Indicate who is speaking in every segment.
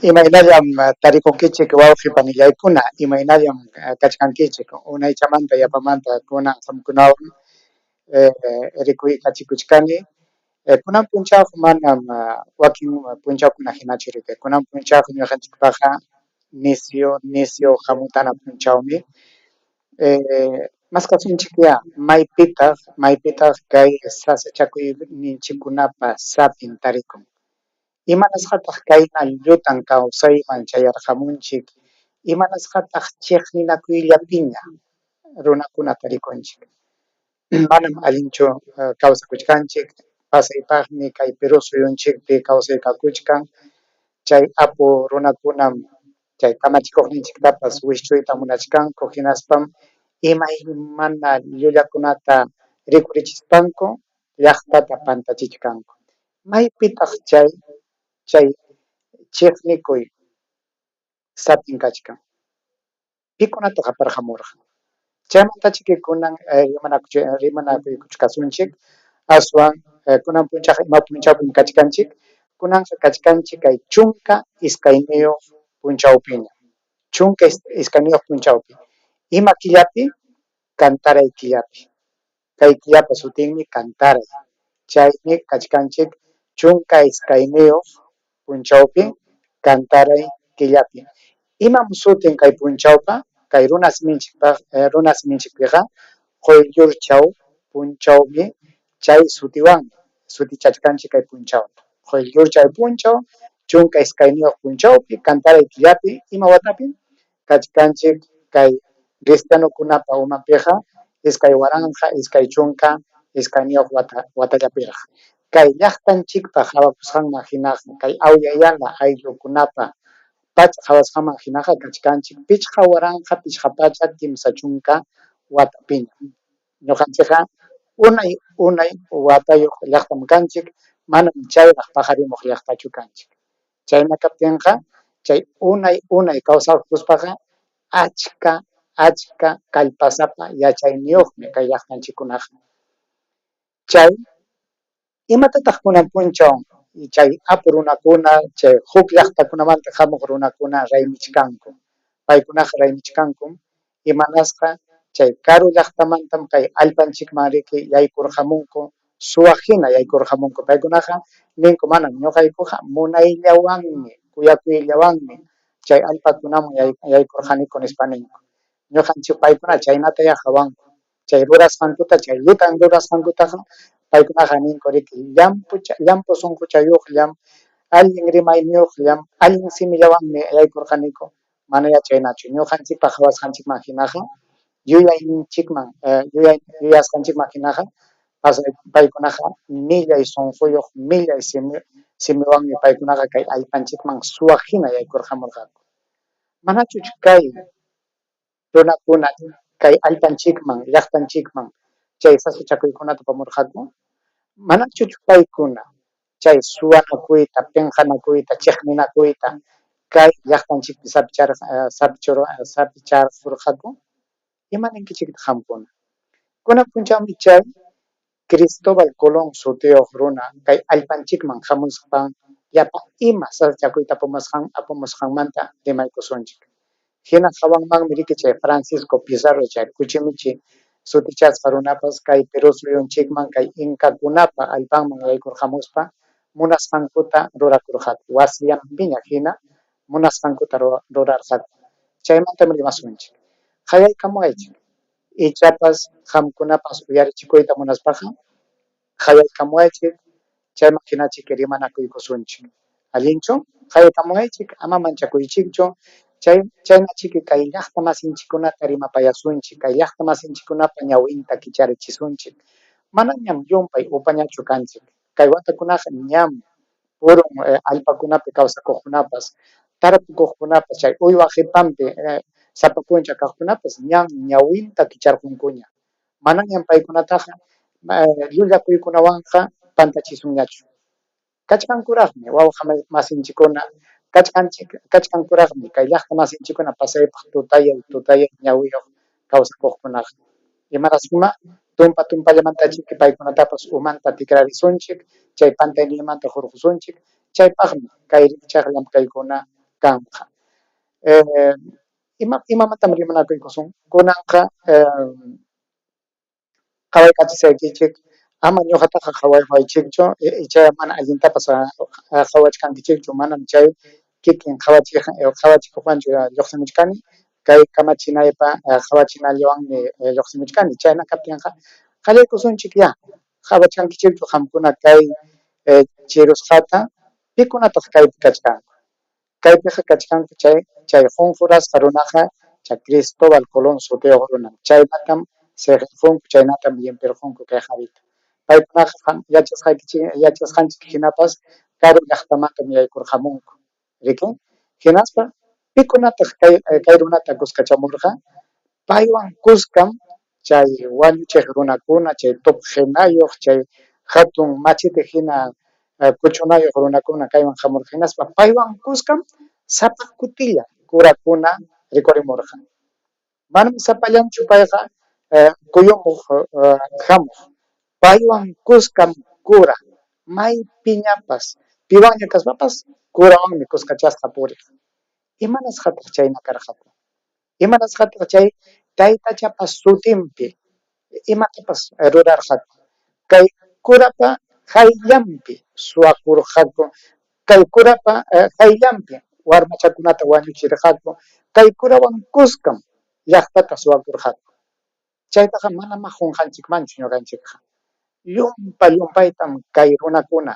Speaker 1: Imaynallam tarikunkichik wawqi panillaykuna, imaynallam kachkankichik unaychamanta yapamanta kunan qamkunawan rikuykachikuchkani. Kunan punchawqa manam wakin punchawkuna hinachu riki. Kunan punchawqa ñuqanchikpaqqa nisyu nisyu hamutana punchawmi. Maskasunchikyá maypitaq maypitaq kay sasachakuyninchikkunapa sapin tarikun. Imanasqataq kayna llutan kawsayman chayarqamunchik? Imanasqataq chiqninakuyllapiña runakuna tarikunchik? Manam allinchu kawsakuchkanchik, pasaypaqmi kay Perú suyunchikpi kawsay kakuchkan, chay apu runakunam chay kamachikuqninchiktapas wischuyta munachkanku, hinaspam imaymana llullakunata rikurichispanku llaqtata pantachichkanku. Maypitaq chay chay chiqnikuy sapin kachkan? Pikunataq aparqamurqa? Chaymantachiki kunan rimanakuykuchkasunchik, aswan kunan punchawqa ima punchawpim kachkanchik? Kunanqa kachkanchik kay 12 punchawpiñam, 12 punchawpi. Ima killapi? Kantaray killapi. Kay killapa sutinmi Kantaray. Chaymi kachkanchik 12 punchawpi Kantaray killapi. Imam sutin kay punchawpa? Kay runa siminchikpaq runa siminchikpiqa Quyllurchaw punchawmi chay sutiwanmi sutichachkanchik kay punchawta. Quyllurchaw punchaw 12 punchawpi Kantaray killapi ima watapi? Kachkanchik kay cristianokunapa umanpiqa 2022 wata watallapiraq. Kay llaqtanchikpa qawakusqanman hinaqa kay Awya Yala ayllukunapa pacha qawasqanman hinaqa kachkanchik 5530 watapiña. Ñuqanchikqa unay unay watayuq llaqtam kanchik, manam chayraq paqarimuq llaqtachu kanchik. Chayna kaptinqa chay unay unay kawsakuspaqa achka achka kallpasapa yachayniyuqmi kay llaqtanchikkunaqa. Chay imatataq kunan punchaw chay apu runakuna, chay huk llaqtakunamanta hamuq runakuna raymichkanku? Paykunaqa raymichkankum imanasqa chay karu llaqtamantam kay allpanchikman riki yaykurqamunku, suwaq hina yaykurqamunku. Paykunaqa ninku manam ñuqaykuqa munayllawanmi, kuyakuyllawanmi chay allpakunaman yaykurqaniku nispa ninku. Ñuqanchik paykuna chaynatayá qawanku. Chay rurasqankuta, chay llutan rurasqankutaqa paykunaqa ninku riki llampu llampu sunquchayuqllam, allin rimayniyuqllam, allin simillawanmi yaykurqaniku. Manayá chaynachu. Ñuqanchikpa qawasqanchikman hinaqa, yuyayninchikman yuyasqanchikman hinaqa paykunaqa millay sunquyuq, millay simiwanmi paykunaqa kay allpanchikman suwaq hina yaykurqamurqaku. Manachuch kay runakuna kay allpanchikman, llaqtanchikman chay sasachakuykunata apamurqaku? Manachuch paykuna chay suwanakuyta, pinqanakuyta, chiqninakuyta kay llaqtanchikpi sapicharqurqaku? Ima ninkichiktaq qamkuna? Kunan punchawmi chay Cristóbal Colón sutiyuq runa kay allpanchikman hamuspan llapa ima sasachakuyta apamusqanmanta rimaykusunchik. Hina hawanmanmi riki chay Francisco Pizarro chay Kuchimichi sutichasqa runapas kay Perú suyunchikman kay inkakunapa allpanman yaykurqamuspa munasqankuta rurakurqaku, wasillanpiña hina munasqankuta rurarqaku. Chaymantam rimasunchik. Qayaykamuwaychik. Ichapas qamkunapas uyarichikuyta munaspaqa qayaykamuwaychik, chayman hinachik rimanakuykusunchik. Allinchu? Qayaykamuwaychik, ama manchakuychikchu. Chay chaynachiki kay llaqta masinchikkunata rimapayasunchik, kay llaqta masinchikkunapa ñawinta kicharichisunchik. Manañam llumpay upañachu kanchik. Kay watakunaqa ñam purun allpakunapi kawsakuqkunapas, tarpukuqkunapas, chay uywa qipanpi sapa punchaw kaqkunapas ñam ñawinta kicharqunkuña. Manañam paykunataqa llullakuykunawanqa pantachisunñachu. Kachkankuraqmi wawqa masinchikkuna, kachkankuraqmi kay llaqta masinchikkuna pasaypaq tutayay tutayay ñawiyuq kawsakuqkunaqa. Imarasuma tumpa tumpallamantachiki paykunatapas umanta tikrarisunchik, chay pantayninmanta hurqusunchik, chaypaqmi kay rikchaq llamkaykuna. kanqa. Imamantam rimanakuykusun? Kunanqa qawaykachisaykichik, ama ñuqataqa qawayqawaychikchu, ichaqa mana allintapas qawachkankichikchu, manam chay kikin qawachikuqwanchu lluqsimuchkani, kay kamachinaypa qawachinallawanmi lluqsimuchkani. Chayna kaptinqa qallaykusunchikyá. Qawachkankichikchu qamkuna kay chirusqata? Pikunataq kaypi kachkanku? Kaypiqa kachkanku chay chay qunqurasqa runaqa chay Cristóbal Colón sutiyuq runam. Chaynatam siqirqunku, chaynatam llimpirqunku kay qarita. Paykunaqa yachasqaykichik yachasqanchik hinapas karu llaqtamantam yaykurqamunku, riki? Hinaspa pikunataq kay kay runata kuskachamurqa? Paywan kuskam chay wañuchiq runakuna, chay tupqinayuq, chay hatun machete hina kuchunayuq runakuna kayman hamurqa. Hinaspa paywan kuskam sapa kutilla curakuna rikurimurqa. Manam sapallanchu payqa kuyumuq hamuq, paywan kuskam cura maypiñapas, piwanña kaspapas curawanmi kuskachasqa puriq. Imanasqataq chayna karqaku? Imanasqataq chay taytachapa sutinpi imatapas rurarqaku? Kay curapa qayllanpi suwakurqaku, kay curapa qayllanpi warmachakunata wañuchirqaku, kay curawan kuskam llaqtata suwakurqaku. Chaytaqa manamá qunqanchikmanchu ñuqanchikqa. Llumpa llumpaytam kay runakuna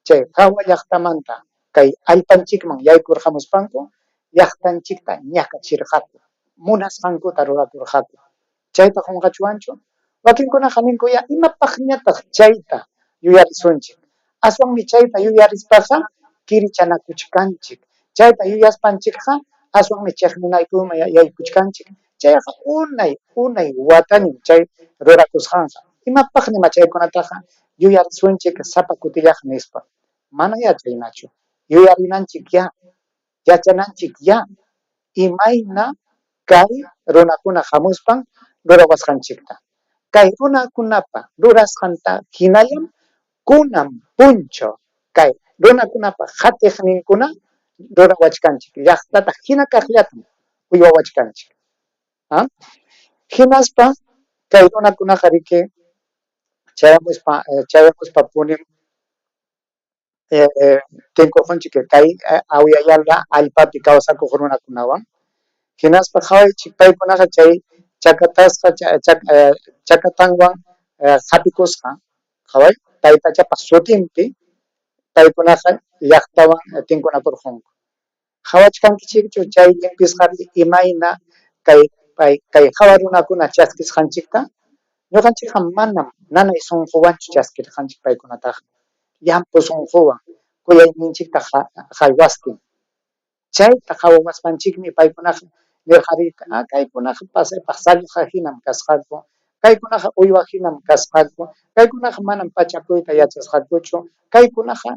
Speaker 1: chay hawa llaqtamanta kay allpanchikman yaykurqamuspanku llaqtanchikta ñakachirqaku, munasqankuta rurakurqaku. Chayta qunqachwanchu? Wakinkunaqa ninkuyá, imapaqñataq chayta yuyarisunchik? Aswanmi chayta yuyarispaqa kirichanakuchkanchik. Chayta yuyaspanchikqa aswanmi chiqninaykuman yaykuchkanchik. Chayqa unay unay watañam chay rurakusqanqa. Imapaqñam chaykunataqa yuyarisunchik sapa kutillaqa nispa. Manayá chaynachu. Yuyarinanchikyá, yachananchikyá imayna kay runakuna hamuspan rurawasqanchikta. Kay runakunapa rurasqanta hinallam kunan punchaw kay runakunapa qatiqninkuna rurawachkanchik, llaqtata hina kaqllatam uywawachkanchik. Hinaspa kay runakunaqa riki chayamuspa chayamuspapunim tinkurqunchik kay Awya Yala allpapi kawsakuq runakunawan. Hinaspa qawaychik paykunaqa chay chakatasqa chakatanwan hapikusqa, qaway, taytachapa sutinpi paykunaqa llaqtawan tinkunakurqunku. Qawachkankichikchu chay llimpisqapi imayna kay pay kay hawa runakuna chaskisqanchikta? Ñuqanchikqa manam nanay sunquwanchu chaskirqanchik paykunataqa, llampu sunquwan kuyayninchikta haywastin. Chayta qawawaspanchikmi paykunaqa nirqarika, ah, kaykunaqa pasaypaq sallqa hinam kasqaku, kaykunaqa uywa hinam kasqaku, kaykunaqa manam pachakuyta yachasqakuchu, kaykunaqa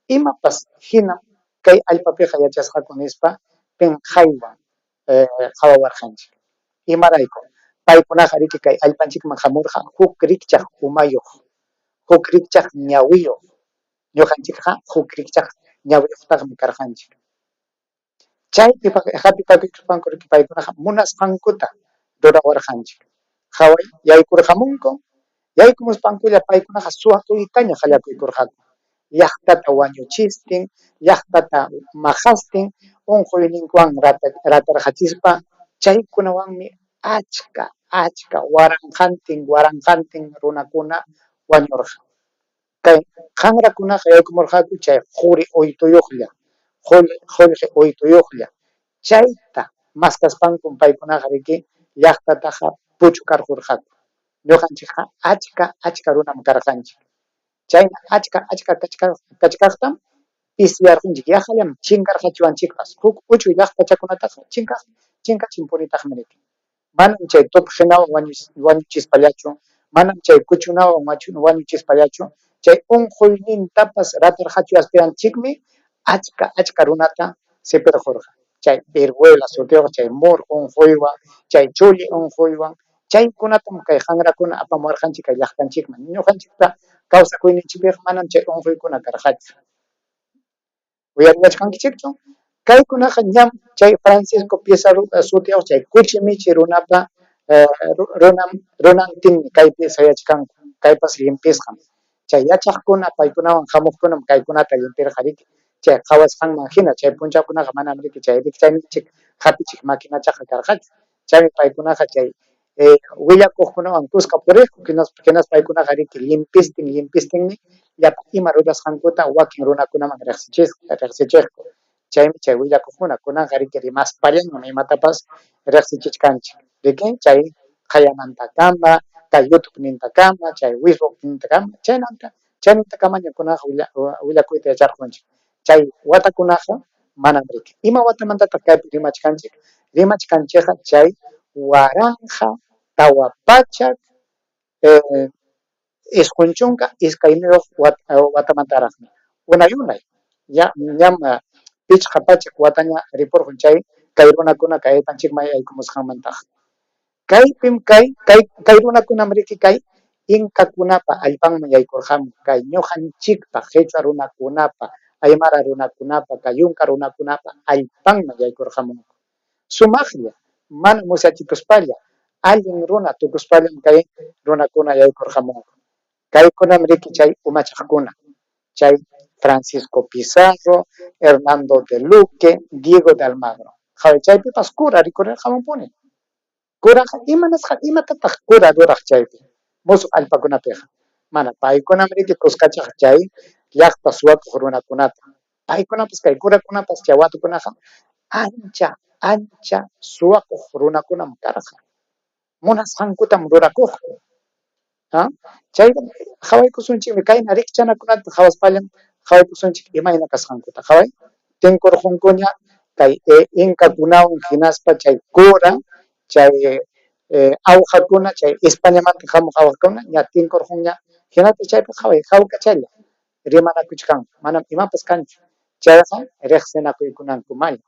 Speaker 1: imapas hinam kay allpapiqa yachasqaku nispa pinqaywan qawawarqanchik. Imarayku? Paykunaqa riki kay allpanchikman hamurqa huk rikchaq umayuq, huk rikchaq ñawiyuq. Ñuqanchikqa huk rikchaq ñawiyuqtaqmi karqanchik. Chaypi hapipakuspanku riki paykunaqa munasqankuta rurawarqanchik. Qaway, yaykurqamunku, yaykumuspankulla paykunaqa suwakuytaña qallakuykurqaku. Llaqtata wañuchistin, llaqtata maqastin, unquyninkuwan ratarqachispa, chaykunawanmi achka achka waranqantin waranqantin runakuna wañurqa. Kay qanrakunaqa yaykumurqaku chay quri uytuyuqlla, qullqi uytuyuqlla. Chayta maskaspankum paykunaqa riki llaqtataqa puchukarqurqaku. Ñuqanchikqa achka achka runam karqanchik. Chayna achka achka kachkaqtam pisiyarqunchik, yaqallam chinkarqachiwanchikpas. Huk uchuy llaqtachakunataqa chinkachinpunitaqmi riki. Manam chay tupqinawan wañuchispallachu, manam chay kuchunawan wañuchispallachu, chay unquynintapas ratarqachiwaspallanchikmi achka achka runata sipirqurqa. Chay viruela sutiyuq, chay mur unquywan, chay chulli unquywan, chaykunatam kay qanrakuna apamuwarqanchik kay llaqtanchikman. Ñuqanchikpa kawsakuyninchikpiqa manam chay unquykuna karqachu. Uyariwachkankichikchu? Kaykunaqa ñam chay Francisco Pizarro sutiyuq chay Kuchimichi runapa runam runantinmi kaypi sayachkanku, kaypas llimpisqam. Chay yachaqkuna paykunawan hamuqkunam kaykunata llimpirqa riki, chay qawasqanman hina chay punchawkunaqa manam riki chay rikchayninchik hapichiq maquinachaqa karqachu. Chaymi paykunaqa chay willakuqkunawan kuska puriqku, hinaspa paykunaqa riki llimpistin llimpistinmi llapa ima rurasqankuta wakin runakunaman riqsichiqku. Chaymi chay willakuqkuna kunanqa riki rimaspallanñam imatapas riqsichichkanchik, riki chay qayamantakama, kay YouTubenintakama, chay Facebooknintakama, chaynanta chaynintakamaña kunanqa willakuyta yacharqunchik. Chay watakunaqa manam riki. Ima watamantataq kaypi rimachkanchik? Rimachkanchikqa chay 1492 watamantaraqmi. Unay unay, ñam 500 wataña ripurqun chay kay runakuna kay allpanchikman yaykumusqanmantaqa. Kaypim kay kay runakunam riki kay inkakunapa allpanman yaykurqamu, kay ñuqanchikpa qechwa runakunapa, aymara runakunapa, kay yunka runakunapa allpanman yaykurqamunku. Sumaqlla, mana musyachikuspalla, allin runa tukuspallam kay runakuna yaykurqamunku. Kaykunam riki chay umachaqkuna, chay Francisco Pizarro, Hernando de Luque, Diego de Almagro. Qhaway, chaypipas cura rikurirqamunpuni. Curaqa imanasqa imatataq cura ruraq chaypi musuq allpakunapiqa? Mana, paykunam riki kuskachaq chay llaqta suwakuq runakunata. Paykunapas kay curakunapas chay watukunaqa ancha ancha suwakuq runakunam karqa. Munasqankutam rurakuqku. Chayta qhawaykusunchikmi, kayna rikchanakunata qhawaspallam qhawaykusunchik imayna kasqankuta. Qhaway, tinkurqunkuña kay inkakunawan hinaspa chay cura, chay awqakuna, chay Españamanta hamuq awqakuna ña tinkurqunña, hinapis chaypi qhaway hawkachalla rimanakuchkanku, manam imapas kanchu. Chayqa riqsinakuykunankumalla.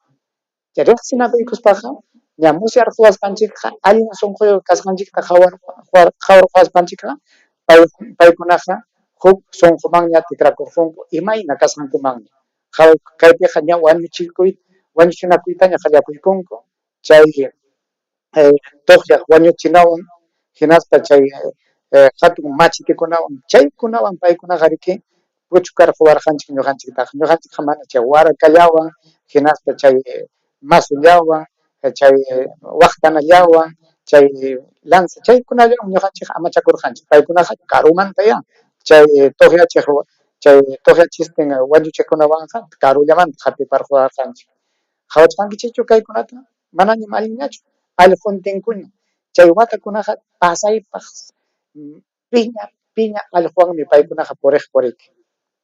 Speaker 1: Chay riqsinakuykuspaqa ña musyarquwaspanchikqa allin sunquyuq kasqanchikta qhawarquwaspanchikqa paykunaqa huk sunqumanña tikrakurqunku imayna kasqankumanña. Kaypiqa ña wañuchinakuytaña qallakuykunku chay tuqllaq wañuchinawan hinaspa chay hatun machitikunawan chaykunawan paykunaqa riki puchukarquwarqanchik ñuqanchiktaqa. Ñuqanchikqa mana chay warakallawan hinaspa chay masullawan chay waqtanallawan chay lanza chaykunallawan ñuqanchikqa amachakurqanchik. Paykunaqa karumantayá chay tuqyachiq chay tuqyachistin wañuchiqkunawanqa karullamanta hapiparquwarqanchik. Qhawachkankichikchu kaykunata? Manañam allinñachu, allquntinkuña. Chay watakunaqa pasaypaq piña piña allquwanmi paykunaqa puriqku riki.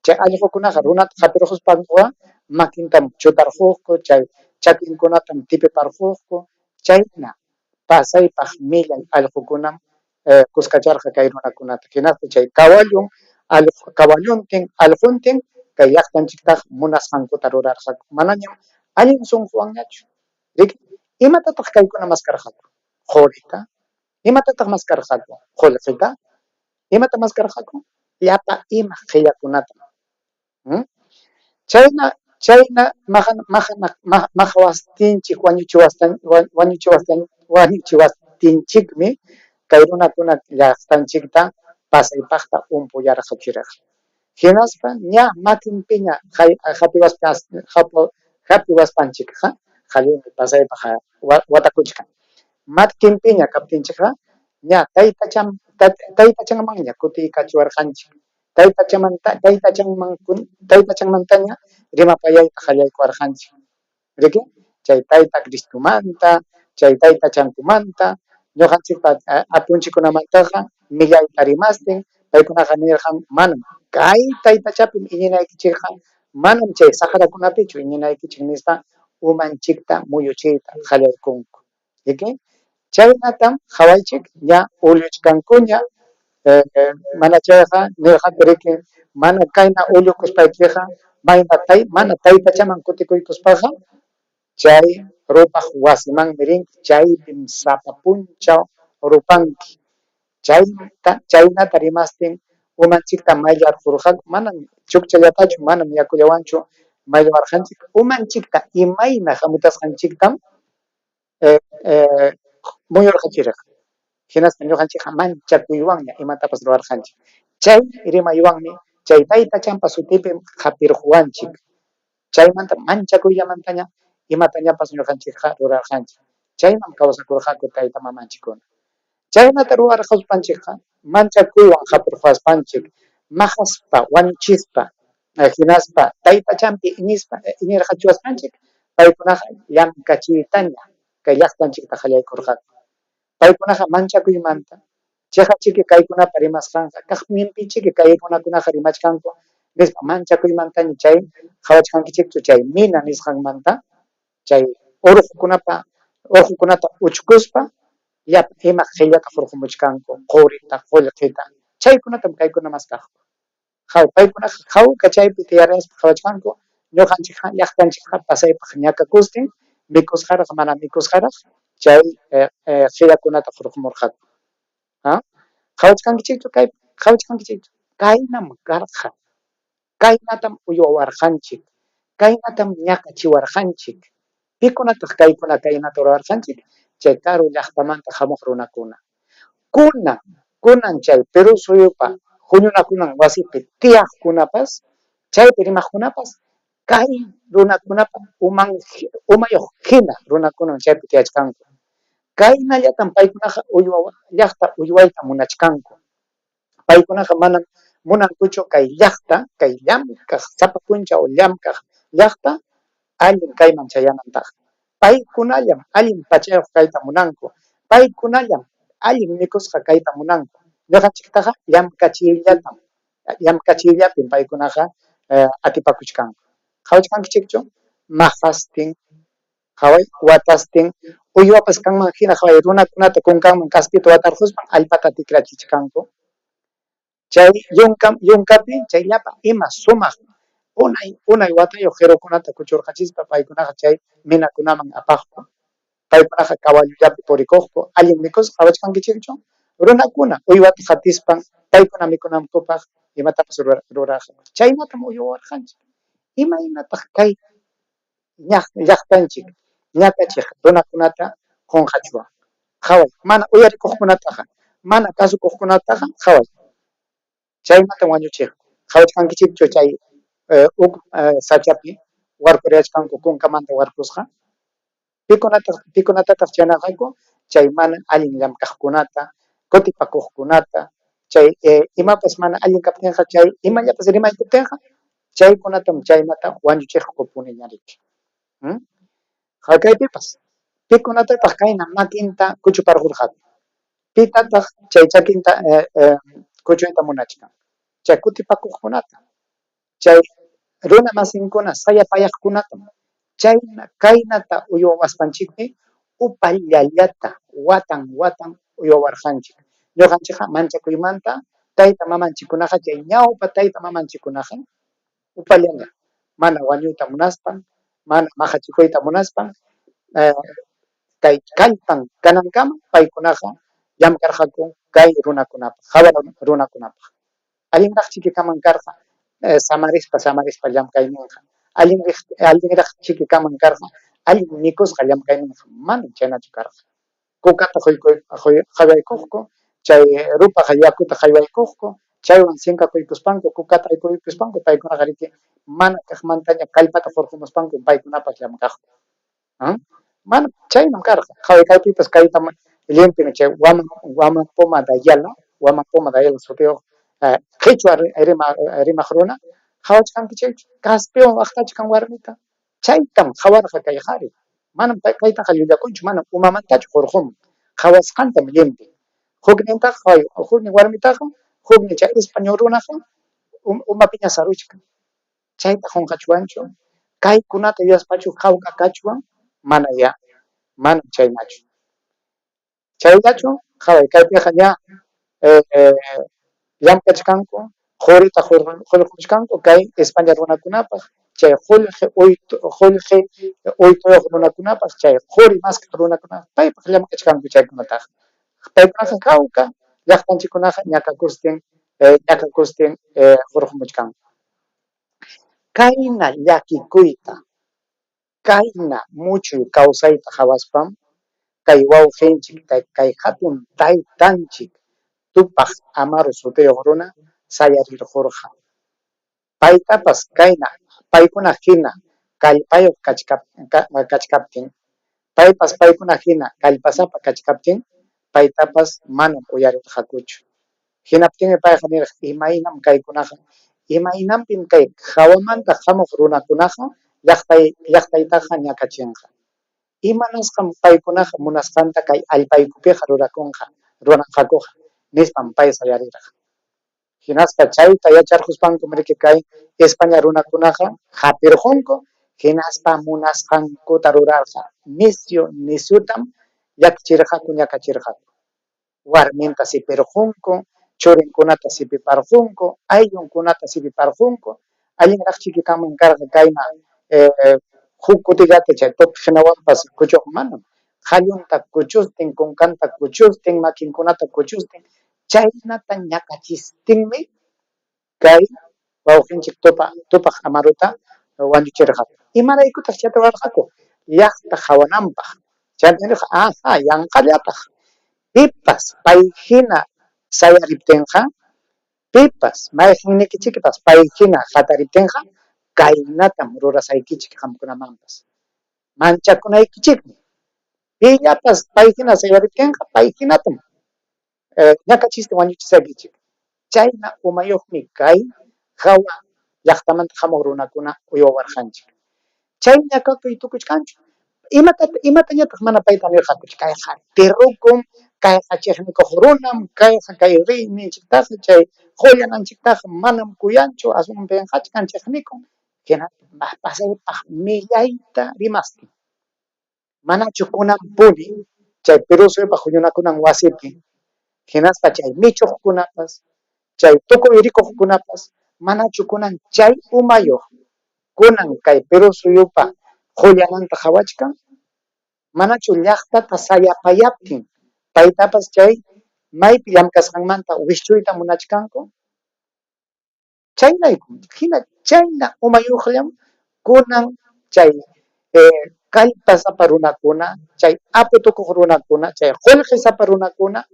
Speaker 1: Chay allqukunaqa runata hapirquspankuqa makintam chutarquqku, chay chakinkunatam tipiparquqku, chayna pasaypaq millay allqukunam kuskacharqa kay runakunata. Hinaspa chay kawallun, kawalluntin, allquntin kay llaqtanchiktaqa munasqankuta rurarqaku. Manañam allin sunquwanñachu. Riki, imatataq kaykuna maskarqaku? Qurita. Imatataq maskarqaku? Qullqita. Imata maskarqaku? Llapa ima qillakunatam. Chayna chayna maqawastinchik wañuchiwastinchikmi kay runakuna llaqtanchikta pasaypaqta umpuyarqachirqa. Hinaspa ña makinpiña hapiwaspanchikqa qalluymi pasaypaq watakuchkan. Makinpiña kaptinchikqa ña taytachanmanña kutiykachiwarqanchik. Taytachanmantaña rimapayayta qallaykuwarqanchik. Riki? Chay tayta Cristomanta, chay taytachankumanta, ñuqanchikpa apunchikkunamantaqa millayta rimastin, paykunaqa nirqan manam kay taytachapim iñinaykichikqa, manam chay saqrakunapichu iñinaykichik nispa umanchikta muyuchiyta qallaykunku. Riki? Chaynatam qhawaychik ña ulluchkankuña, mana chayqa nirqaku riki mana kayna ullukuspaykiqa mana taytachaman kutikuykuspaqa chay rupaq wasimanmi rinki, chaypim sapa punchaw rupanki. Chaynata rimastin umanchikta mayllarqurqaku, manam chukchallatachu, manam yakullawanchu Mayllawarqanchik umanchikta imayna hamutasqanchiktam muyurqachirqa. Hinaspa ñuqanchikqa manchakuywanña imatapas ruwarqanchik. Chay rimaywanmi chay taytachanpa sutipim qapirquwanchik. Chaymanta manchakuyllamantaña imatañapas ñuqanchikqa rurarqanchik. Chaynam kawsakurqaku tayta mamanchikkuna. Chaynata ruwarqaspanchikqa manchakuywan qapirquwaspanchik, maqaspa, wañuchispa, hinaspa taytachanpi iñispa iñirqachiwaspanchik, paykunaqa llamkachiytaña kay llaqtanchikta qallaykurqaku. Paykunaqa manchakuymanta, chiqachiki kaykunapa rimasqanqa, kaqninpichiki kay runakunaqa rimachkanku nispa manchakuymantaña chay qawachkankichikchu chay mina nisqanmanta chay urqukunapa urqukunata uchkuspa llapa ima qillata hurqumuchkanku, qurita, qullqita, chaykunatam kaykuna maskaqku. Haw, paykunaqa hawka chaypi tiyaraspa qawachkanku, ñuqanchikqa llaqtanchikqa pasaypaq ñakakustin mikusqaraq mana mikusqaraq chay qillakunata hurqumurqaku. Ha? Qawachkankichikchu kay qawachkankichikchu? Kaynam karqa. Kaynatam uywawarqanchik. Kaynatam ñakachiwarqanchik. Pikunataq kaykuna kaynata rurarqanchik? Chay karu llaqtamanta hamuq runakuna. Kunan, kunan chay Perú suyupa huñunakunan wasipi tiyaqkunapas, chaypi rimaqkunapas, kay runakunapa uman umayuq hina runakunam chaypi tiyachkanku. Kaynallatam paykunaqa uywa llaqta uywayta munachkanku. Paykunaqa manam munankuchu kay llaqta, kay llamkaq, sapa punchaw llamkaq llaqta allin kayman chayanantaqa. Paykunallam allin pachayuq kayta munanku. Paykunallam allin mikusqa kayta munanku. Ñuqanchiktaqa llamkachiyllatam, llamkachiyllapim paykunaqa atipakuchkanku. Qawachkankichikchu? Maqastin Qhaway, watastin uywapas kanman hina qhaway runakunata kunkanman kaspita watarquspan allpata tikrachichkanku. Chay yunka yunkapi chay llapa ima sumaq unay unay watayuq qirukunata kuchurqachispa paykunaqa chay minakunaman apaqku. Paykunaqa kawallullapi purikuqku. Allin mikusqa qhawachkankichikchu? Runakuna uywata qatispan paykuna mikunankupaq imatapas ruraqku. Chaynatam uywawarqanchik. Imaynataq kay llaqtanchik ñakachiq runakunata qunqachwan. Qhaway, mana uyarikuqkunataqa, mana kasukuqkunataqa qhaway. Chaynatam wañuchiqku. Qhawachkankichikchu chay huk sachapi warkuriyachkanku kunkamanta warkusqa? Pikunataq pikunatataq chaynaqaku? Chay mana allin llamkaqkunata, kutipakuqkunata, chay imapas mana allin kaptinqa, chay imallapas rimaykuptinqa, chaykunatam chaynata wañuchiqkupuniña riki. Kaypipas, pikunatataq kayna makinta kuchuparqurqaku? Pitataq chay chakinta kuchuyta munachkan? Chay kutipakuqkunata. Chay runa masinkuna sayapayaqkunatam chayna kaynata uywawaspanchikmi upallallata watan watan uywawarqanchik. Ñuqanchikqa manchakuymanta tayta mamanchikkunaqa chay ñawpa tayta mamanchikkunaqa upallaña mana wañuyta munaspan, mana maqachikuyta munaspan kay kallpan kanankama paykunaqa llamkarqaku kay runakunapaq, hawa runakunapaq. Allinraqchiki kanman karqa samarispa samarispa llamkayninqa. Allinraqchiki kanman karqa allin mikusqa llamkayninqa. Manam chaynachu karqa. Kukata haywaykuqku, chay rupaq yakuta haywaykuqku, chaywan sinkakuykuspanku, kukata haykuykuspanku paykunaqa riki mana kaqmantaña kallpata hurqumuspanku paykunapaq llamkaqku. Manam chaynam karqa. Qaway kaypipas kaytam llimpin chay Waman Waman Poma de Ayala, Waman Poma de Ayala sutiyuq qhichwa rimaq runa qawachkankichikchu? Kaspiwan waqtachkan warmita. Chaytam qawarqa kay qhari. Manam kaytaqa llullakunchu, manam umamantachu hurqumun. Qawasqantam llimpin. Huknintaqa qaway, huknin warmitaqa, huknin chay español runaqa umapiña saruchkan. Chayta qunqachwanchu? Kaykunata yuyaspachu hawka kachwan? Manayá, manam chaynachu. Chayllachu? Qhaway, kaypiqa ña llamk'achkanku, qurita qullquchkanku kay España runakunapaq, chay qullqi qullqi uytuyuq runakunapaq, chay quri maskaq runakunapaq, paypaq llamk'achkanku chaykunataqa. Paykunaqa hawka llaqtanchikkunaqa ñakakustin ñakakustin hurqumuchkanku. Kayna llakikuyta, kayna muchuy kawsayta qawaspam kay wawqinchik, kay hatun taytanchik Tupaq Amaru sutiyuq runa sayarirqurqa. Paytapas kayna paykuna hina kallpayuq kachkaptin, paypas paykuna hina kallpasapa kachkaptin, paytapas manam uyarirqakuchu. Hinaptinmi payqa nirqa, Imaynam kaykunaqa, imaynanpim kay hawamanta hamuq runakunaqa llaqtay llaqtaytaqa ñakachinqa? Imanasqam paykunaqa munasqanta kay allpaykupiqa rurakunqa, ruranqakuqa? nispam pay sayarirqa. Hinaspa chayta yacharquspankum riki kay España runakunaqa hapirqunku, hinaspa munasqankuta rurarqa, nisyu nisyutam llakichirqaku, ñakachirqaku. Warminta sipirqunku, churinkunata sipiparqunku, ayllunkunata sipiparqunku, allinraqchiki kanman karqa kayna huk kutillata chay topqinawanpas kuchuq manam, qallunta kuchustin, kunkanta kuchustin, makinkunata kuchustin, chaynata ñakachistinmi kay wawqinchik Tupaq Amaruta wañuchirqaku. Imaraykutaq chayta rurarqaku? Llaqta qawananpaq. Chaymi nirqa, Aha, yanqallataq. Pipas pay hina sayariptinqa, pipas mayqinnikichikpas pay hina hatariptinqa, kaynatam rurasaykichik qamkunamanpas. Manchakunaykichikmi. Pillapas pay hina sayariptinqa, pay hinatam ñakachista wañuchisaykichik. Chayna umayuqmi kay hawa llaqtamanta hamuq runakuna uywawarqanchik. Chay ñakakuy tukuchkanchu? Imata imatañataq mana payta nirqakuchu? Kayqa terrukum, kayqa chiqnikuq runam, kayqa kay reyninchiktaqa, chay qullananchiktaqa manam kuyanchu, aswanmi pinqachkan, chiqnikun. Hinaspa pasaypaq millayta rimastin. Manachu kunanpuni chay Perú suyupaq huñunakunan wasipi hinaspa chay michuqkunapas, chay tukuy rikuqkunapas, manachu kunan chay umayuq kunan kay Perú suyupa qullananta qawachkan? Manachu llaqtata sayapayaptin paytapas chay maypi llamkasqanmanta wischuyta munachkanku? Chayraykum hina chayna umayuqllam kunan chay kallpasapa runakuna, chay apu tukuq runakuna, chay qullqisapa runakuna,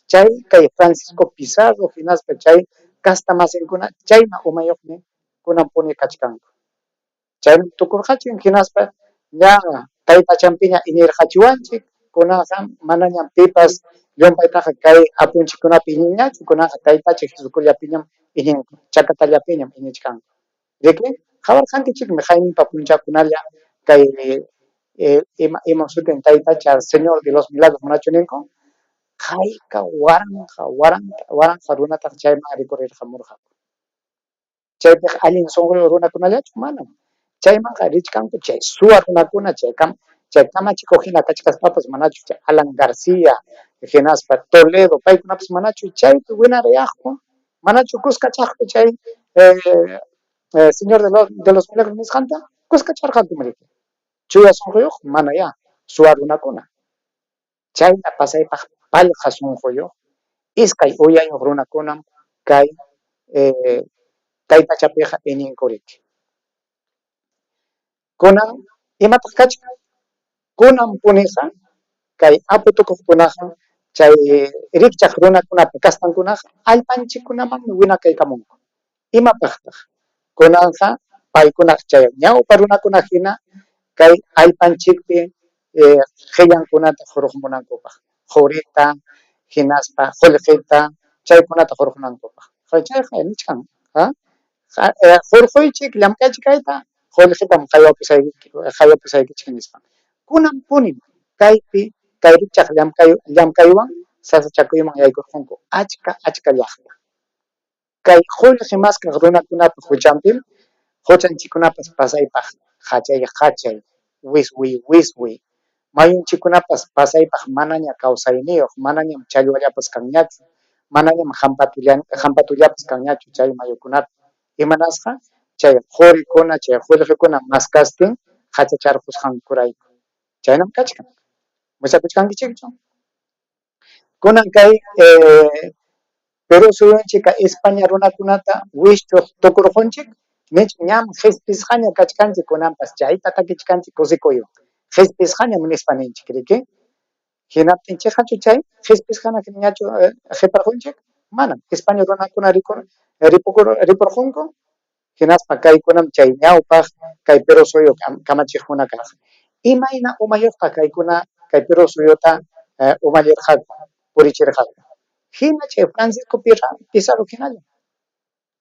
Speaker 1: chay kay Francisco Pizarro hinaspa chay casta masinkuna chayna umayuqmi kunanpuni kachkanku. Chaynam tukurqachin hinaspa ña taytachanpiña iñirqachiwanchik, kunanqa manañam pipas llumpaytaqa kay apunchikkunapi iñinñachu, kunanqa taytacha Jesucristollapiñam iñinku, chakatallapiñam iñichkanku. Riki, qawarqankichikmi qayninpa punchawkunalla kay ima imam sutin taytacha Señor de los Milagros manachu ninku? Hayka waranqa waranqa waranqa runataq chayman rikurirqamurqaku. Chaypiqa allin sunquyuq runakunallachu? Manam. Chaymanqa richkanku chay suwa runakuna, chay chay kamachikuq hina kachkaspapas manachu chay Alan García hinaspa Toledo paykunapas manachu chaypi winarayaqku? Manachu kuskachaqku chay Señor de los Milagros nisqanta? Kuskacharqakum riki. Chuya sunquyuq? Manayá, suwa runakuna. Chayna pasaypaq pallqa sunquyuq, iskay uyayuq runakunam kay taytachapiqa iñinkuriki. Kunan, imataq kachkan? Kunan puniqa kay apu tukuqkunaqa chay rikchaq runakunapa kastankunaqa allpanchikkunamanmi winakaykamunku. Imapaqtaq? Kunanqa paykunaq chay ñawpa runakuna hina kay allpanchikpi qillankunata hurqumunankupaq, qurita hinaspa qullqita chaykunata hurqunankupaq. Chayqa nichkan, hurquychik, llamk'aychik kayta, qullqitam qaywapusaykichik nispa. Kunanpunim kaypi kay rikchaq llamk'aywan sasachakuyman yaykurqunku achka achka llaqta. Kay qullqi maskaq runakunapa huchanpim huchanchikkunapas pasaypaq qachay-qachay, wiswiy-wiswiy, mayunchikkunapas pasaypaq manaña kawsayniyuq, manañam challwallapas kanñachu, manañam hampatullapas kanñachu chay mayukunapi. Imanasqa? Chay qurikuna, chay qullqikuna maskastin qachacharqusqankurayku. Chaynam kachkan. Musakuchkankichikchu? Kunan kay Perú suyunchik España runakunata wischuq tukurqunchik, Ninchik ñam qispisqaña kachkanchik kunanpas chayta takichkanchik kusikuywan. Qispisqañam nispa ninchik, riki? Hinaptin chiqachu chay qispisqañachu qiparqunchik? Manam. Español runakuna ripurqunku, hinaspa kaykunam chay ñawpaq kay Perú suyu kamachiqkuna karqa. Imayna umayuqtaq kaykuna kay Perú suyuta umallirqaku, purichirqaku? Hina chay Francisco Pizarro hinallam.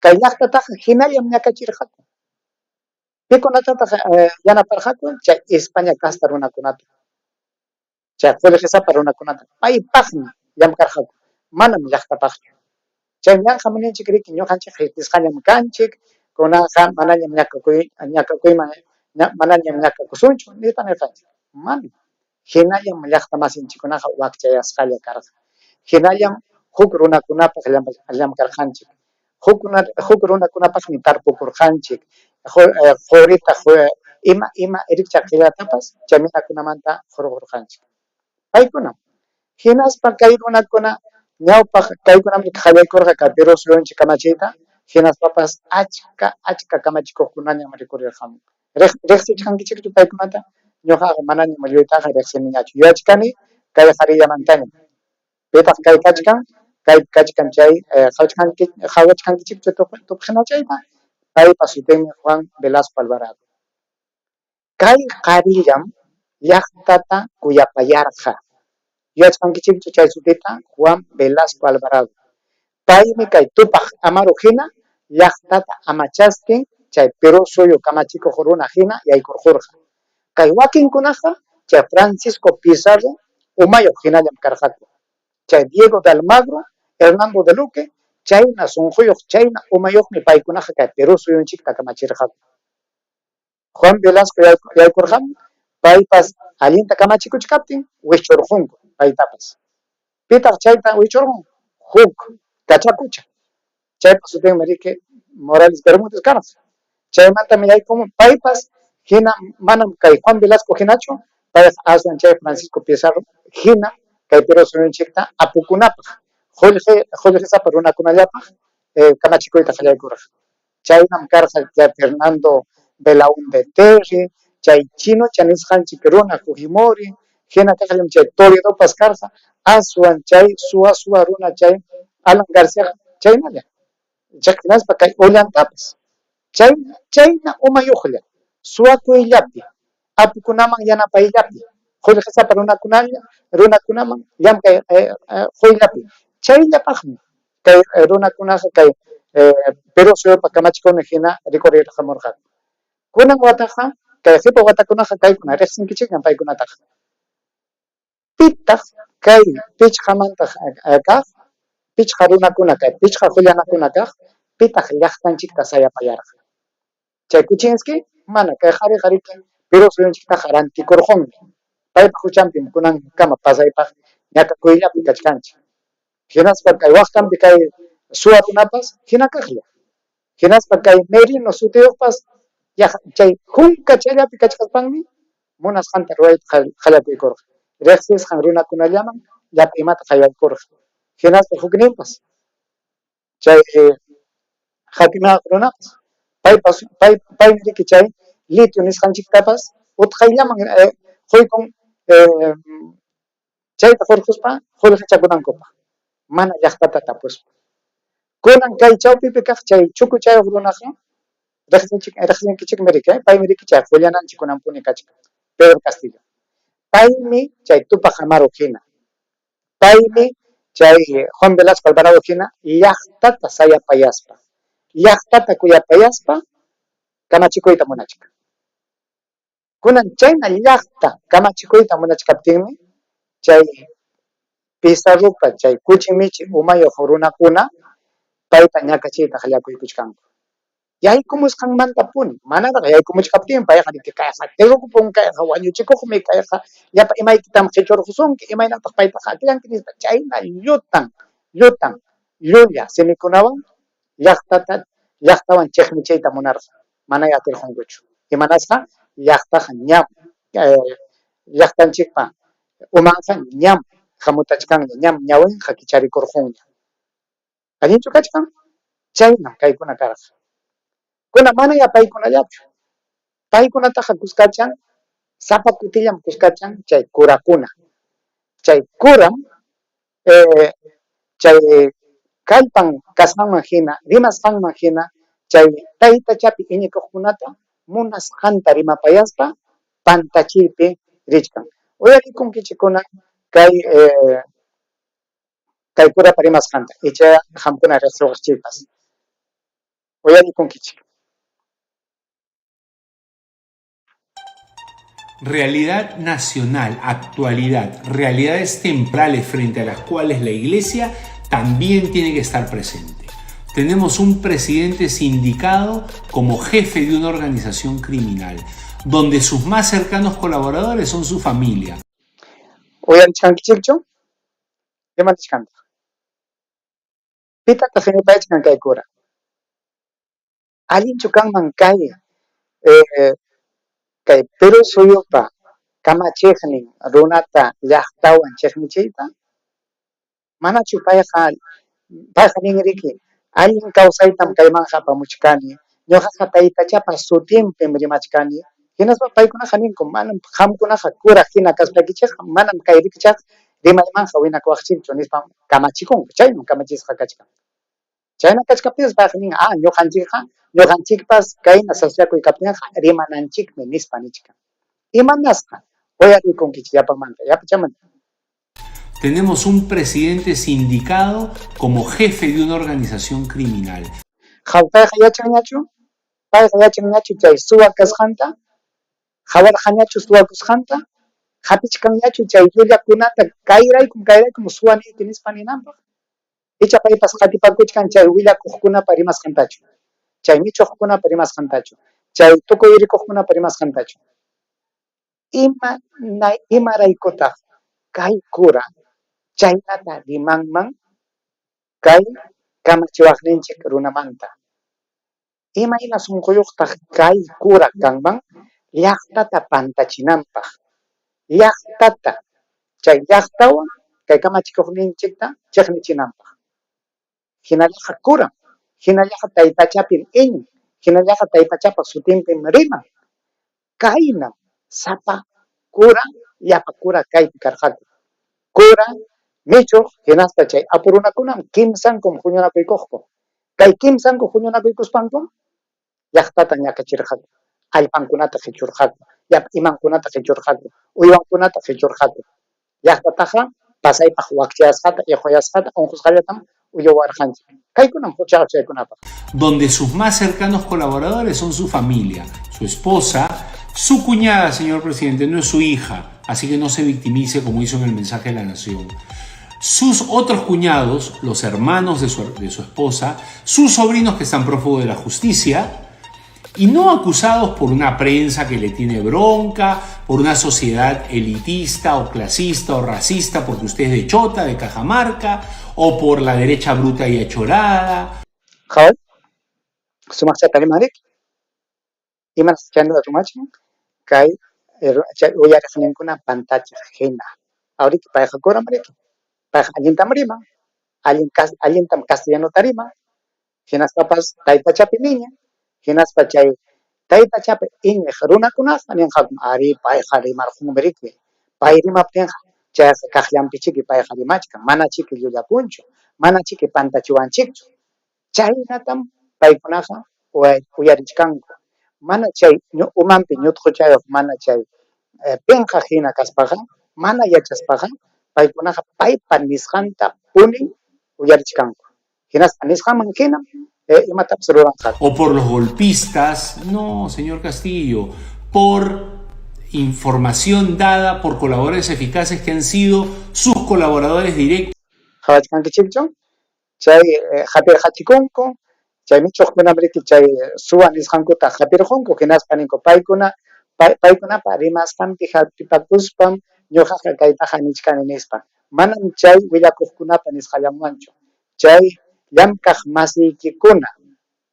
Speaker 1: Kay llaqtataqa hinallam ñakachirqaku. Pikunatataq yanaparqaku? Chay España casta runakunata, chay qullqisapa runakunata. Paypaqmi llamkarqaku, manam llaqtapaqchu. Chay ñanqam ninchik riki ñuqanchik qispisqañam kanchik, kunanqa manañam ñakakuyman manañam ñakakusunchu nispa nirqanchik. Manam. Hinallam llaqtamasinchikkunaqa wakchayasqalla karqa. Hinallam huk runakunapaq llamkarqanchik. Huk runakunapaqmi tarpukurqanchik. Qurita, ima ima rikchaq qillatapas chay minakunamanta hurqurqanchik. Paykunam. Hinaspa kay runakuna ñawpaq kaykunam qallaykurqa kay Perú suyunchik kamachiyta, hinaspapas achka achka kamachikuqkunañam rikurirqamun. Riqsichkankichikchu paykunata? Ñuqaqa manañam lluytaqa riqsiniñachu. Yuyachkani kay qarillamantañam. Pitaq kay kachkan? Kaypi kachkan chay qawachkankichikchu tuqsinachayta? Paypa sutinmi Juan Velasco Alvarado. Kay qarillam llaqtata kuyapayarqa. Yuyachkankichikchu chay sutita? Juan Velasco Alvarado. Paymi kay Tupaq Amaru hina llaqtata amachastin chay Perú suyu kamachikuq runa hina yaykurqurqa. Kay wakinkunaqa chay Francisco Pizarro umayuq hinallam karqaku. Chay Diego de Almagro, Hernando de Luque chayna sunquyuq, chayna umayuqmi paykunaqa kay Perú suyunchikta kamachirqaku. Juan Velasco yaykurqam, paypas allinta kamachikuchkaptin wischurqunku paytapas. Pitaq chayta wischurqun? Huk kachakucha. Chaypa sutinmi riki Morales Bermúdez karqa. Chaymantam yaykumun paypas hina manam kay Juan Velasco hinachu, payqa aswan chay Francisco Pizarro hina kay Perú suyunchikta apukunapaq, qullqisapa runakunallapaq kamachikuyta qallaykurqa. Chaynam karqa chay Fernando Belaúnde Terry, chay Chinocha nisqanchik runa Fujimori, hina kaqllam chay Toledopas karqa, aswan chay suwa suwa runa chay Alan Garciaqa chaynalla. Hinaspa kay Ollantapas chay chayna umayuqlla, suwakuyllapi, apukunaman yanapayllapi, qullqisapa runakunalla runakunaman llamkay quyllapi. Chayllapaqmi kay runakunaqa kay Perú suyupa kamachikuqnin hina rikurirqamurqaku. Kunan wataqa kay qipa watakunaqa kaykuna riqsinkichikñam paykunataqa. Pitaq kay pichqamanta kaq, pichqa runakuna kay pichqa qullanakuna kaq, pitaq llaqtanchikta sayapayarqa? Chay Kuczynski mana kay qariqa riki Perú suyunchiktaqa rantikurqunmi. Paypa huchanpim kunankama pasaypaq ñakakuyllapi kachkanchik. Hinaspa kay waqtanpi kay suwa runapas hina kaqlla. Hinaspa kay Merino sutiyuqpas chay hunka chayllapi kachkaspanmi munasqanta ruwayta qallakuykurqa. Riqsisqan runakunallaman llapa imata qallaykurqa. Hinaspa hukninpas chay hapimaq runapas paypas paymi riki chay litio nisqanchiktapas utqayllaman quykun chayta hurquspa qullqichakunankupaq mana llaqtata tapuspa. Kunan kay chawpipi kaq chay chukuchayuq runaqa riqsinkichikmi riki, paymi riki chay qullananchik kunanpuni kachkan, Pedro Castillo. Paymi chay Tupaq Amaru hina, paymi chay Juan Velasco Alvarado hina llaqtata sayapayaspa, llaqtata kuyapayaspa kamachikuyta munachkan. Kunan chayna llaqta kamachikuyta munachkaptinmi chay Pizarropa chay kuchi michi umayuq runakuna payta ñakachiyta qallakuykuchkanku. Yaykumusqanmantapuni, manaraq yaykumuchkaptin payqa riki kayqa terrukupun, kayqa wañuchikuqmi, kayqa llapa imaykitam qichurqusunki, imaynataq paytaqa akllanki nispa chayna llutan, llutan, llulla simikunawan llaqtata llaqtawan chiqnichiyta munarqa. Manay atirqunkuchu. Imanasqa? Llaqtaqa ñam, llaqtanchikpa umanqa ñam hamutachkanña, ñam ñawinqa kicharikurqunña. Allinchu kachkan? Chaynam kaykuna karqa. Kuna manayá paykunallachu. Paykunataqa kuskachan, sapa kutillam kuskachan chay curakuna. Chay curam chay kallpan kasqanman hina, rimasqanman hina chay taytachapi iñikuqkunata munasqanta rimapayaspa pantachiypi richkan. Uyarikunkichikkuna kay kay curapa rimasqanta icha qamkuna riqsiwaqchikpas. Uyarikunkichik.
Speaker 2: Realidad nacional, actualidad, realidades temporales frente a las cuales la Iglesia también tiene que estar presente. Tenemos un presidente sindicado como jefe de una organización criminal, donde sus más cercanos colaboradores son su familia.
Speaker 1: Uyarichkankichikchu? Ima nichkantaq? Pitataq qinipayachkan kay cura? Allinchu kanman kay kay Perú suyupa kamachiqnin runata llaqtawan chiqnichiyta? Manachu payqa payqa ninriki, allin kawsaytam kaymanqa apamuchkani, ñuqaqa taytachapa sutinpim rimachkani, hinaspa paykunaqa ninku, manam qamkunaqa kuraq hina kaspaykichikqa manam kay rikchaq rimaymanqa winakuwaqchikchu nispam kamachikunku, chaynam kamachisqa kachkan. Chayna kachkaptinpas payqa nin, ah, ñuqanchikqa, ñuqanchikpas kayna sasachakuy kaptinqa rimananchikmi nispa nichkan. Imanasqa? Uyarikunkichik yapamanta, yapachamanta.
Speaker 2: Tenemos un presidente sindicado como jefe de una organización criminal.
Speaker 1: Qhaw, payqa yachanñachu? Payqa yachanñachu chay suwa kasqanta? Qhawarqañachu suwakusqanta? Hapichkanñachu chay llullakunata kayraykum, kayraykum suwa niyki nispa ninanpaq? Icha paypas qatipakuchkan chay willakuqkunapa rimasqantachu, chay michuqkunapa rimasqantachu, chay tukuy rikuqkunapa rimasqantachu. Ima imaraykutaq kay cura chaynata rimanman kay kamachiwaqninchik runamanta? Imayna sunquyuqtaq kay cura kanman llaqtata pantachinanpaq, llaqtata chay llaqtawan kay kamachikuqninchikta chiqnichinanpaq? Hinallaqa curam, hinallaqa taytachapim iñin, hinallaqa taytachapa sutinpim riman. Kaynam sapa cura, llapa cura kaypi karqaku. Cura, michuq hinaspa chay apu runakunam kimsankum huñunakuykuqku. Kay kimsanku huñunakuykuspankum llaqtata ñakachirqaku, allpankunata qichurqaku, llapa imankunata qichurqaku, uywankunata qichurqaku. Llaqtataqa pasaypaq wakchayasqata, iquyasqata, unqusqallatam uyuwarqanchik. Kaykunam huchaqa chaykunapaq.
Speaker 2: Donde sus más cercanos colaboradores son su familia, su esposa, su cuñada, señor presidente, no es su hija, así que no se victimice como hizo en el mensaje de la nación. Sus otros cuñados, los hermanos de su, de su esposa, sus sobrinos que están prófugos de la justicia, y no acusados por una prensa que le tiene bronca, por una sociedad elitista o clasista o racista porque usted es de Chota, de Cajamarca, o por la derecha bruta y achorada.
Speaker 1: Qhaway, sumaqchata rimanriki. Imanasqa chaynata rimachin? Kay chay uyariqninkuna pantachiq hina. Awriki payqa kuram riki. Payqa allintam riman, allin allintam castellanota riman, hinaspapas taytachapim iñin, hinaspa chay taytachapi iñiq runakunaqa ninqakum, arí, payqa rimarqunmi riki, pay rimaptinqa chayqa kaqllanpichiki payqa rimachkan, manachiki llullakunchu, manachiki pantachiwanchikchu. Chaynatam paykunaqa uyarichkanku. Mana chay umanpi ñutquchayuq, mana chay pinqaq hina kaspaqa, mana yachaspaqa, paykunaqa paypa nisqanta punin uyarichkanku. Hinaspa nisqanman hinam imatapas ruranqaku.
Speaker 2: O por los golpistas, no, señor Castillo, por información dada por colaboradores eficaces que han sido sus colaboradores directos.
Speaker 1: Qhawachkankichikchu? Chay hapirqachikunku, chay michuqkunam riki chay suwa nisqankuta hapirqunku, hinaspa ninku paykuna paykunapa rimasqanpi hapipakuspam ñuqaqa kaytaqa nichkani nispa. Manam chay willakuqkunapa nisqallanwanchu. Chay llamkaq masiykikuna,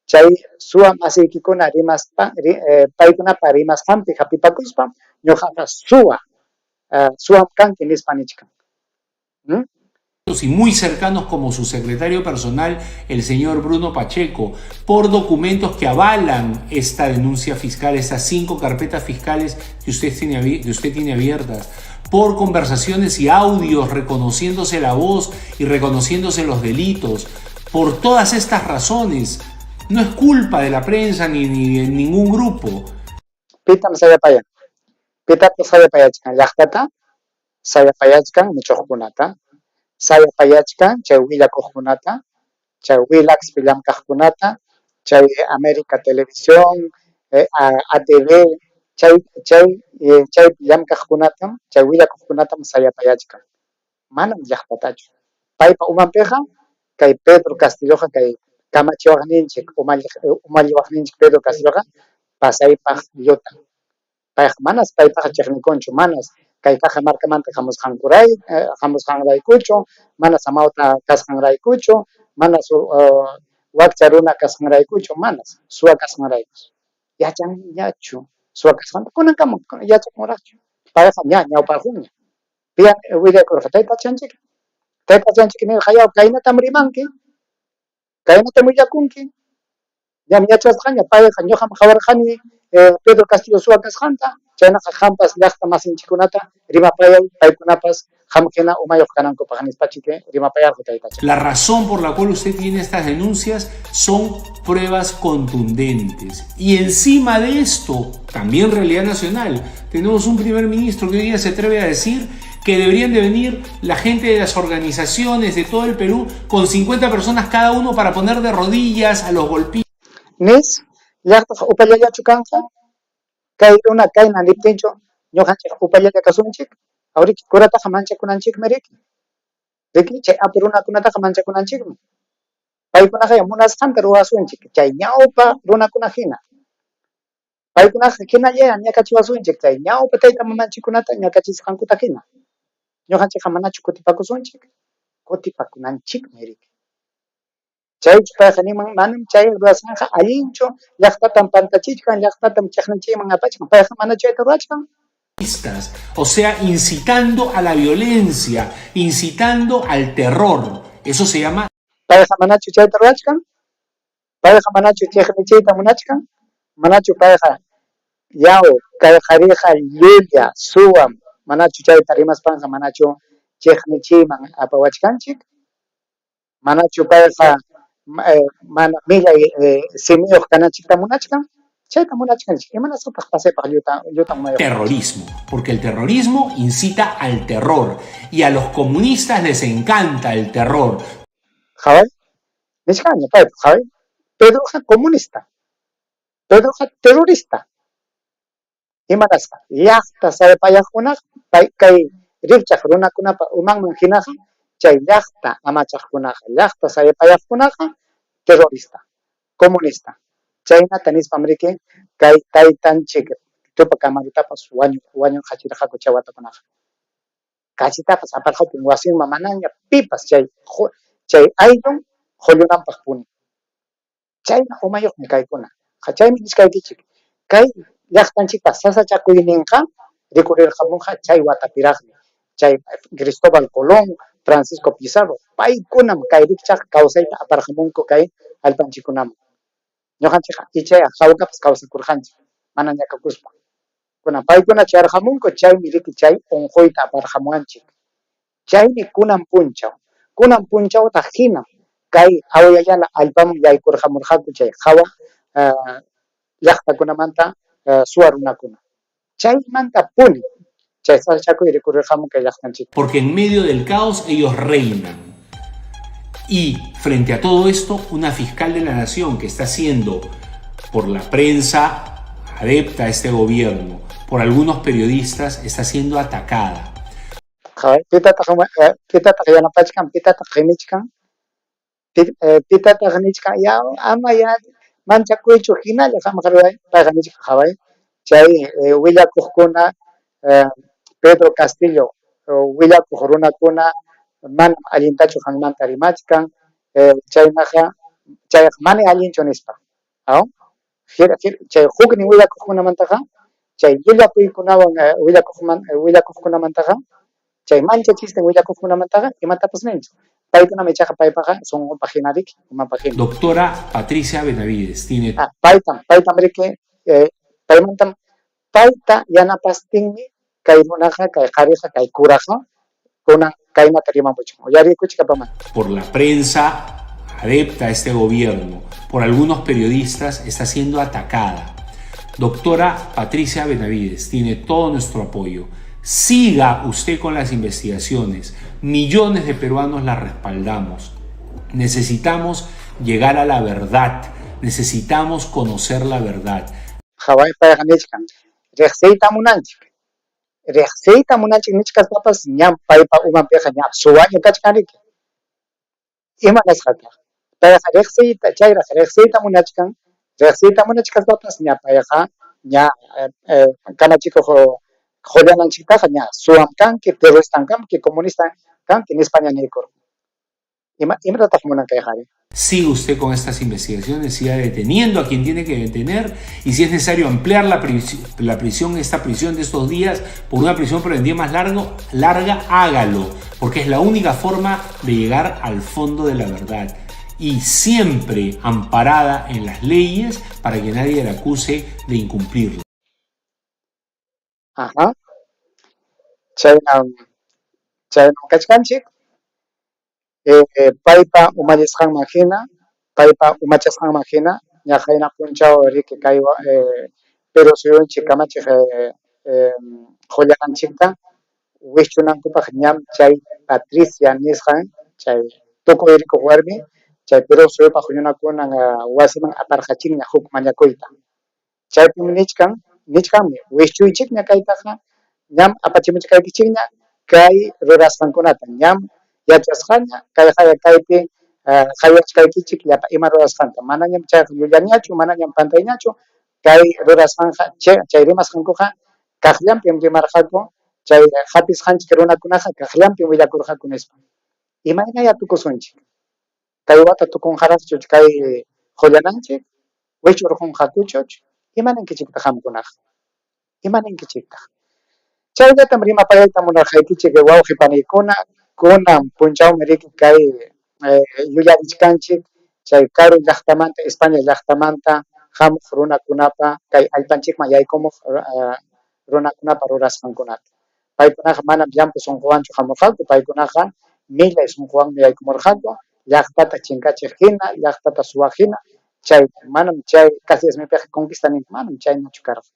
Speaker 1: chay suwa masiykikuna rimaspa paykunapa rimasqanpi hapipakuspam ñuqaqa suwa suwam kanki nispa nichkan.
Speaker 2: Y muy cercanos como su secretario personal, el señor Bruno Pacheco, por documentos que avalan esta denuncia fiscal, estas cinco carpetas fiscales que usted tiene abiertas, por conversaciones y audios reconociéndose la voz y reconociéndose los delitos. Por todas estas razones, no es culpa de la prensa ni de ningún grupo.
Speaker 1: Pitam sayapayan? Pitataq sayapayachkan? Llaqtata sayapayachkan, michuqkunata, sayapayachkan chay willakuqkunata, chay Willaxpi llamkaqkunata, chay América Televisión, ATV, chay llamkaqkunatam, chay willakuqkunatam sayapayachkan. Manam llaqtatachu. Paypa umanpiqa kay Pedro Castilloqa, kay kamachiwaqninchik, umalliwaqninchik Pedro Castilloqa pasaypaq llutan. Payqa manas paypaqqa chiqnikunchu, manas kay Cajamarcamanta hamusqanraykuchu, manas amawta kasqanraykuchu, manas wakcha runa kasqanraykuchu, manas, suwa kasqanraykus. Yachanñachu suwa kasqanta? Kunankama yachakunraqchu. Payqa ña ñawparqunña. Pian willakurqa? Taytachanchik. Taytachanchik nirqa: "Yaw, kaynatam rimanki, kaynatam willakunki. Ñam yachasqaña payqa, ñuqam qawarqani Pedro Castillo suwa kasqanta, chaynaqa qampas llaqta masinchikkunata rimapayay, paykunapas qam hina umayuq kanankupaq", nispachiki rimapayarqa taytacha.
Speaker 2: La razón por la cual usted tiene estas denuncias son pruebas contundentes. Y encima de esto, también realidad nacional, tenemos un primer ministro que hoy día se atreve a decir que deberían de venir la gente de las organizaciones de todo el Perú con 50 personas cada uno para poner de rodillas a los golpistas.
Speaker 1: Nis, llaqtaqa upallallachu kanqa? Kay runa kayna niptinchu ñuqanchik upallalla kasunchik? Awriki, kurataqa manchakunanchikmi riki. Riki, chay apu runakunataqa manchakunanchikmi. Paykunaqa munasqanta ruwasunchik, chay ñawpa runakuna hina. Paykunaqa hinalla ñakachiwasunchik, chay ñawpa tayta mamanchikkunata ñakachisqankuta hina. Ñuqanchikqa manachu kutipakusunchik? Kutipakunanchikmi riki. Chaychu payqa niman: "Manam chay ruwasqanqa allinchu, llaqtatam pantachichkan, llaqtatam chiqnichiyman apachkan"? Payqa mana chayta ruwachkan.
Speaker 2: O sea, incitando a la violencia, incitando al terror. Eso se llama
Speaker 1: Payqa manachu chayta ruwachkan? Payqa manachu chiqnichiyta munachkan? Manachu payqa "Yaw, kay qhariqa llulla, suwam"? Manachu chayta rimaspanqa manachu chiqnichiyman apawachkanchik? Manachu payqa mana millay simiyuq kananchikta munachkan? Chayta munachkanchik. Imanasqataq pasaypaq llutan umayuq?
Speaker 2: Terrorismo, porque el terrorismo incita al terror y a los comunistas les encanta el terror.
Speaker 1: Qhaway, nichkanña paypa, qhaway. Pedroqa comunista. Pedroqa terrorista. Imanasqa? Llaqta sayapayaqkunaqa pay kay rikchaq runakunapa umanman hinaqa chay llaqta amachaqkunaqa, llaqta sayapayaqkunaqa terrorista, comunista. Chaynata nispam riki kay taytanchik Tupac Amarutapas wañurqachirqaku chay watakunaqa. Kachitapas aparqaku wasinman manaña pipas chay ayllun qullunanpaq puni. Chayna umayuqmi kaykuna. Chaymi nichkaykichik, kay llaqtanchikpa sasachakuyninqa rikurirqamunqa chay watapiraqmi. Chay Cristóbal Colón, Francisco Pizarro, paykunam kay rikchaq kawsayta aparqamunku kay allpanchikkunaman. Ñuqanchikqa ichaya hawkapas kawsakurqanchik mana ñakakuspa. Kunan paykuna chayarqamunku, chaymi riki chay unquyta aparqamuwanchik. Chaymi kunan punchawtaq hina kay Awya allpaman yaykurqamurqaku chay hawa llaqtakunamanta suwa runakuna. Chaymanta puni chay sasachakuy rikurirqamun kay llaqtanchikpi.
Speaker 2: Porque en medio del caos ellos reinan. Y frente a todo esto, una fiscal de la nación que está siendo por la prensa adepta a este gobierno, por algunos periodistas, está siendo atacada.
Speaker 1: Pitataq yanapachkan? Pitataq qimichkan? Pitataq nichkan: "Ya, ama ya manchakuychu, hinalla qamqa ruray"? Payqa nichkan, qhaway, chay willakuqkuna, Pedro Castillo willakuq runakuna manam allintachu qanmanta rimachkan, chaynaqa chayqa mana allinchu nispa. Aw? Chay huknin willakuqkunamantaqa, chay llullakuykunawan willakuqkunamantaqa. Chay manchachistin willakuqkunamantaqa imatapas ninchu. Paykunam ichaqa paypaqa sunqunpaq hina riki, umanpaq hina.
Speaker 2: Doctora Patricia Benavides tiene.
Speaker 1: Ah, paytam, paytam riki, paymantam payta yanapastinmi kay runaqa, kay qariqa, kay curaqa kunan kaynata rimamuchkan. Uyariykuchik apamanta.
Speaker 2: Por la prensa adepta a este gobierno, por algunos periodistas, está siendo atacada. Doctora Patricia Benavides tiene todo nuestro apoyo. Siga usted con las investigaciones. Millones de peruanos la respaldamos. Necesitamos llegar a la verdad. Necesitamos conocer la verdad.
Speaker 1: Qhaway payqa nichkan, Riqsiyta munanchik. Riqsiyta munanchik nichkaspapas ñam paypa umanpiqa ña suwaña kachkan riki. Ima nisqataq? Payqa riqsiyta, chayraq riqsiyta munachkan, riqsiyta munachkaspapas ña payqa ña kamachikuq qullananchiktaqa ña suwam kanki, terroristan kanki, comunistan kanki nispaña niykurqan. Ima, imatataq munan kay qhari?
Speaker 2: Siga usted con estas investigaciones, siga deteniendo a quien tiene que detener y si es necesario ampliar la prisión, esta prisión de estos días por una prisión preventiva más larga, hágalo, porque es la única forma de llegar al fondo de la verdad y siempre amparada en las leyes para que nadie la acuse de incumplirlo.
Speaker 1: Ajá. Chaynam, chaynam kachkanchik. Paypa umallisqanman hina, paypa umachasqanman hina, ña qayna punchaw riki kay Perú suyunchik kamachiq qullananchikta wikchunankupaq ñam chay Patricia nisqan chay tukuy rikuq warmi chay Perú suyupaq huñunakunan wasiman aparqachinña huk mañakuyta. Chaypim nichkan, nichkanmi, wikchuychikña kaytaqa, ñam apachimuchkaykichikña kay rurasqankunata, ñam yachasqaña kayqaya kaypi qaywachkaykichik llapa ima rurasqanta, manañam chayqa llullañachu, manañam pantayñachu, kay rurasqanqa, chay rimasqankuqa kaqllampim rimarqaku, chay hapisqanchik runakunaqa kaqllampim willakurqaku nispa. Imaynaya tukusunchik? Kay wata tukunqaraqchu kay qullananchik? Wichurqunqakuchu? Ima ninkichiktaq qamkunaqa? Ima ninkichiktaq? Chayllatam rimapayayta munarqaykichik wawqi paniykuna, kunan punchawmi riki kay yuyarichkanchik chay karu llaqtamanta, España llaqtamanta hamuq runakunapa kay allpanchikman yaykumuq runakunapa rurasqankunata. Paykunaqa manam llampu sunquwanchu hamurqaku, paykunaqa millay sunquwanmi yaykumurqaku, llaqtata chinkachiq hina, llaqtata suwaq hina, chay manam chay casi esmipiqa conquista ninku, manam chaynachu karqa.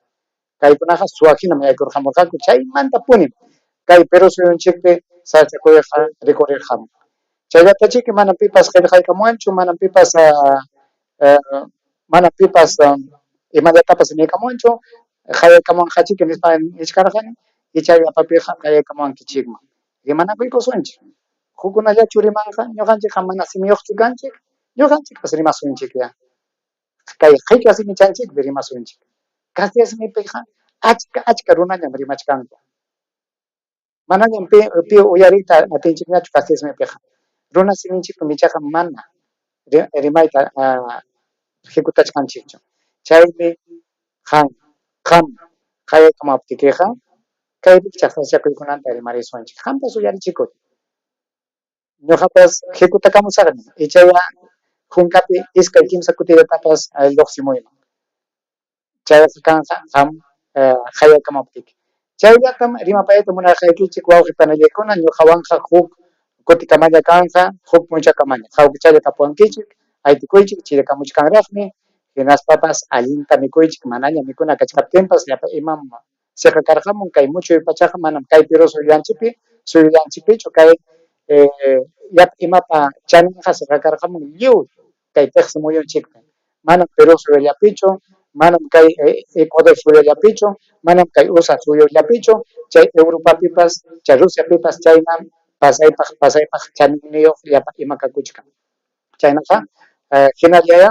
Speaker 1: Kaykunaqa suwaq hinam yaykurqamurqaku, chaymantapunim kay Perú suyunchikpi sasachakuyqa rikurirqamun. Chayllatachiqmi manam pipas qillqaykamuwanchu, manam pipas manam pipas imallatapas niykamuwanchu, qayaykamuwanqachiki nispa nichkarqani, icha llapapiqa qayaykamuwankichikman. Rimanakuykusunchik. Hukkunallachu rimanqa? Ñuqanchikqa mana simiyuqchu kanchik, ñuqanchikpas rimasunchikya. Kay qhichwa simichanchikpi rimasunchik. Castilla simipiqa achka achka runañam rimachkanku. Manañam pi pi uyariyta atinchikñachu castilla simipiqa. Runa siminchikpim ichaqa mana rimayta ejecutachkanchikchu. Chaymi qam qam qayaykamaptikiqa kay rikchaq sasachakuykunanta rimarisunchik. Qampas uyarichikuy. Ñuqapas ejecutakamusaqmi, ichaya hunkapi iskay kimsa kutillatapas lluqsimuyman. Chayqa kanqa qam qayaykamaptiki. Chayllatam rimapayayta munarqaykichik wawqi panillaykuna, ñuqawanqa huk kutikamalla kanqa, huk punchawkamaña. Hawkachalla kapuwankichik, aytikuychik, chirikamuchkanraqmi, hinaspapas allinta mikuychik, manaña mikuna kachkaptinpas llapa imam siqa karqamun kay muchuy pachaqa manam kay Perú suyullanchikpi, suyullanchikpichu kay llapa imapa chaninqa siqa karqamun lliw kay tiqsi muyunchikpi. Manam Perú suyullapichu, manam kay Ecuador suyullapichu, manam kay USA suyullapichu, chay Europapipas, chay Rusiapipas chaynam pasaypaq pasaypaq chaninniyuq llapa ima kakuchkan. Chaynaqa hinallaya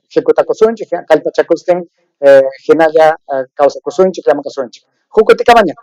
Speaker 1: ejecutakusunchik, kallpachakustin hinalla kawsakusunchik, llamkasunchik. Huk kutikamaña.